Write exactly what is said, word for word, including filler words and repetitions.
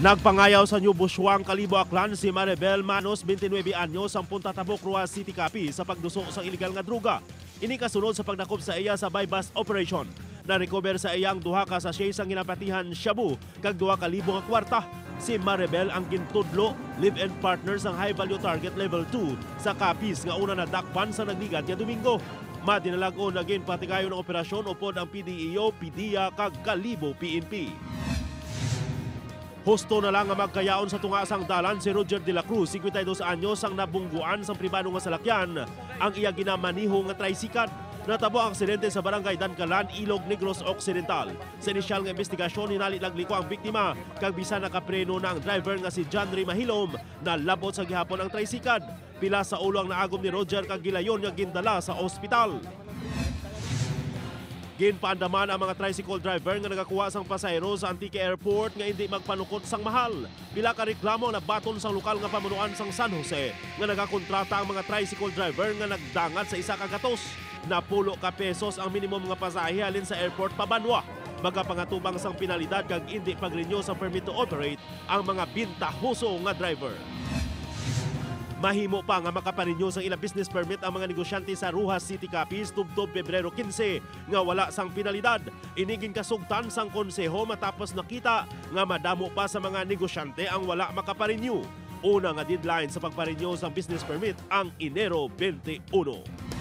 Nagpangayaw sa New Busuang, Kalibo, Aklan si Maribel Manos, twenty-nine anyos, ang punta tabok Roxas City, Capiz, sa pagduso sang iligal nga droga. Ini kasunod sa pagdakop sa iya sa buy-bust operation. Na-recover sa iya ang duha ka sachet sang ginapatihan shabu kag duha ka libo nga kwarta. Si Maribel ang gintudlo, live-in partner sang high value target level two sa Capiz nga una nadakpan sa nagligad nga Domingo. Madinalag-on nga ginpatigayon ang operasyon upod ang P D E O, PDEA kag Kalibo P N P. Husto na lang nga magkayaon sa tunga sang dalan si Roger de la Cruz, cincuenta y dos anyos, ang nabungguan sang pribado nga salakyan ang iya ginamaniho nga tricycle. Natabo ang aksidente sa Barangay Dancalan, Ilog, Negros Occidental. Sa inisyal nga investigasyon, hinali nagliko ang biktima, kag bisan nakapreno na ang driver nga si John Ray Mahilom, nalabot sa gihapon ang tricycle. Pila sa ulo ang naagom ni Roger kag gilayon nga gindala sa ospital. Ginpaandaman ang mga tricycle driver nga nagakuha sang pasahero sa Antique Airport nga indi magpanukot sang mahal. Pila ka reklamo ang nabaton sang lokal nga pamunuan sang San Jose nga nagakontrata ang mga tricycle driver nga nagdangat sa isa ka gatos. Napulo ka pesos ang minimum nga pasahe halin sa airport pa banwa. Magapangatubang sang penalidad kag indi pag-renew sa permit to operate ang mga bintahoso nga driver. Mahimo pa nga makaparenew sang ila business permit ang mga negosyante sa Roxas City, Capiz, tubtob Pebrero quince nga wala sang penalidad. Ini ginkasugtan sang konseho matapos nakita nga madamo pa sa mga negosyante ang wala makaparenew. Una nga deadline sa pagparenew sang business permit ang Enero twenty-one.